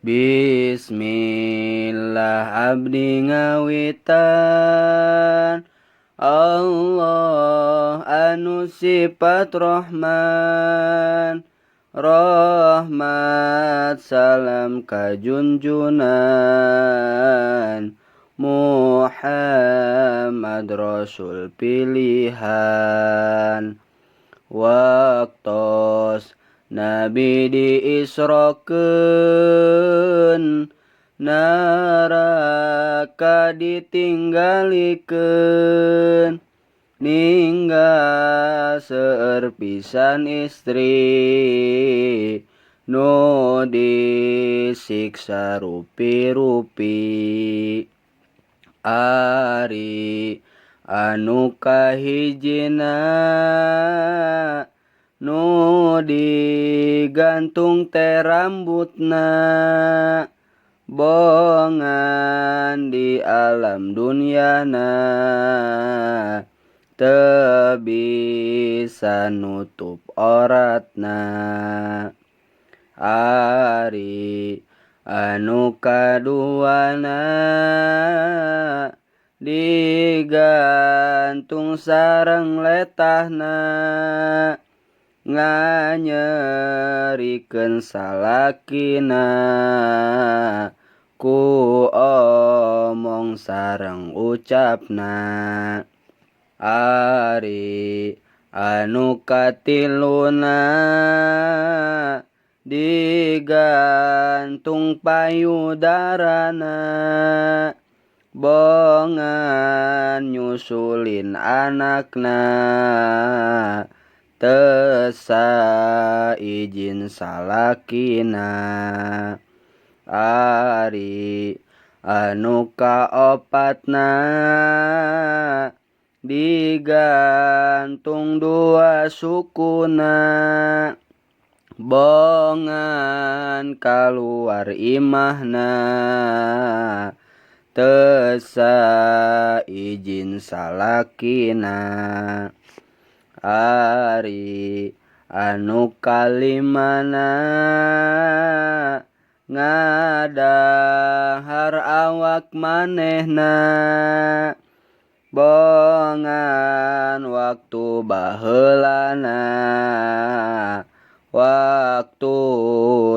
Bismillah abdi ngawitan, Allah anu sifat Rahman, Rahmat salam ka junjunan Muhammad Rasul pilihan. Waktos Nabi diisrokeun, neraka ditinggalikeun, ninggal seueur pisan istri nu disiksa rupi-rupi. Ari anu kahijina, nu digantung teh rambutna, bongan di alam dunyana teu bisa nutup auratna. Ari anu kaduana, digantung sareng letahna, nganyerikeun salakina ku omong sareng ucapna. Ari anu katiluna, digantung payudarana, bongan nyusulin anakna teu saijin salakina. Ari anu kaopatna, digantung dua sukuna, bongan kaluar imahna teu saijin salakina. Ari anu kalimana, ngadahar awak manehna, bongan waktu baheulana, waktu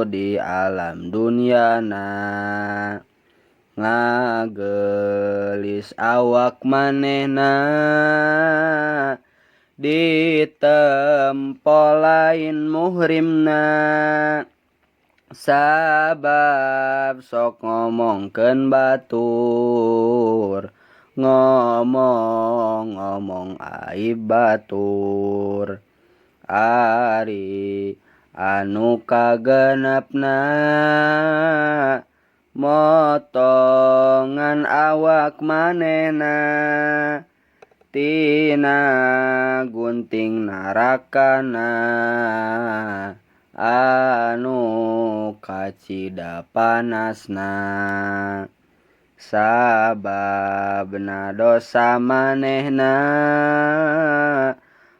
di alam dunyana, ngageulis awak manehna ditempo lain muhrimna, sabab sok ngomongkeun batur, ngomong-ngomong aib batur. Ari anu kagenepna, motongan awak manehna tina gunting narakana anu kacida panasna, sababna dosa manehna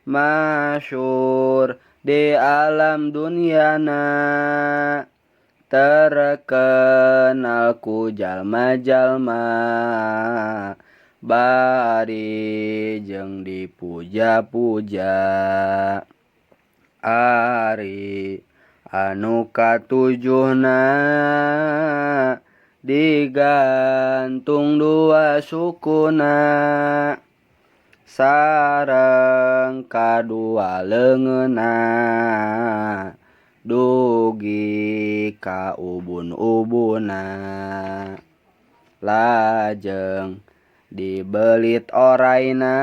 masyhur di alam dunyana, terkenal ku jalma-jalma bari jeung dipuja-puja. Ari anu katujuhna, digantung dua sukuna sareng kadua leungeunna dugi ka ubun-ubunna, lajeng dibelit oraina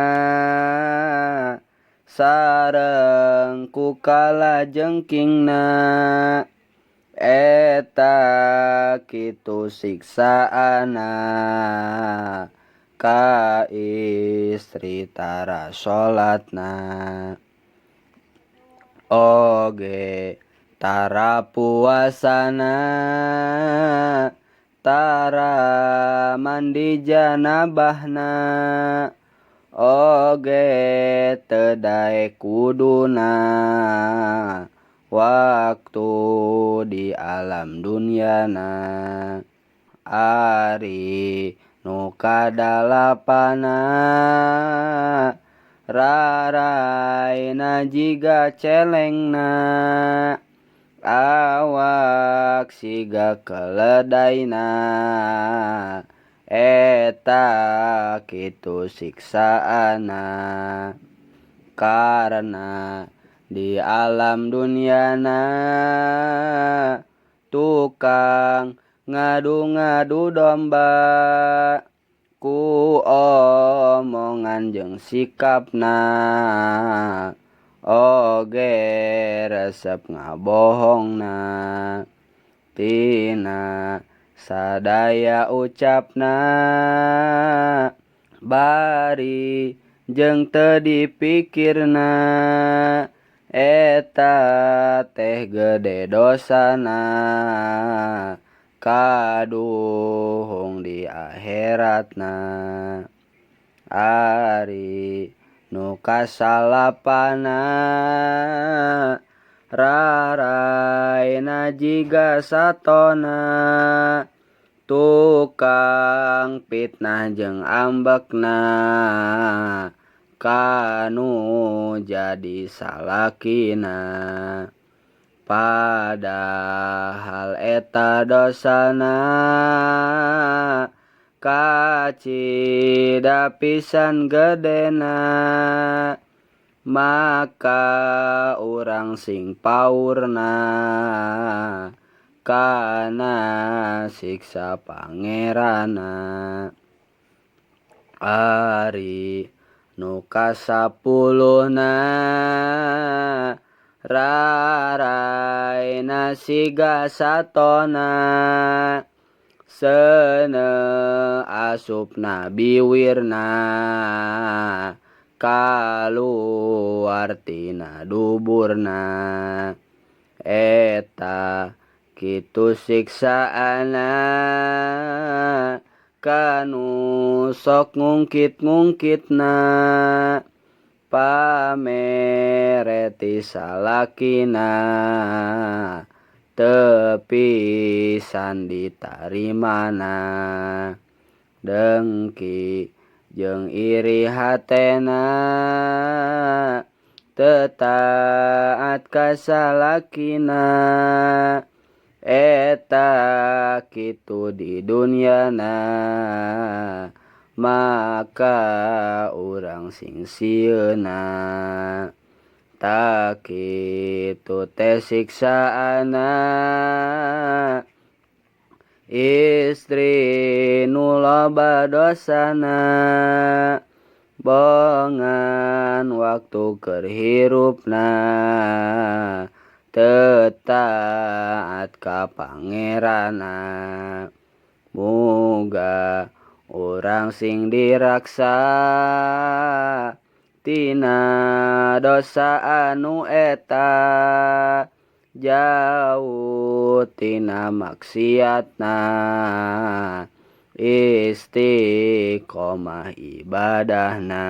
sareng ku kalajengkingna. Eta kitu siksaana ka istri tara salatna, oge tara puasana, tara mandi janabahna, oge teu daek wuduna. Waktu di alam dunyana. Ari nu kadalapana raraina jiga celengna awak siga keledaina eta kitu siksaana. Karena di alam dunyana tukang ngadu-ngadu domba ku omongan jeung sikapna oge resep ngabohongna. Tina sadaya ucapna bari jeung teu dipikirna eta teh gede dosana kaduhung di akhiratna. Ari nu kasalapana raraina jiga satona tukang fitnah jeung ambekna kanu jadi salakina. Padahal eta dosana kacida pisan gedena maka urang sing paurna kana siksa pangeranna. Ari nu kasapuluhna raraina siga satona seuneu asupna biwirna kaluar tina duburna. Eta kitu siksaana kanu sok ngungkit-ngungkitna pamereti salakina teu pisan ditarimana. Dengki jeung iri hatena teu taat ka salakina eta kitu di dunyana maka urang sing sieuna. Ta kitu teh siksaana istri nu loba dosana bongan waktu keur hirupna teu taat ka pangeranna. Muga urang sing diraksa tina dosa anu eta jauh tina maksiatna istiqomah ibadahna.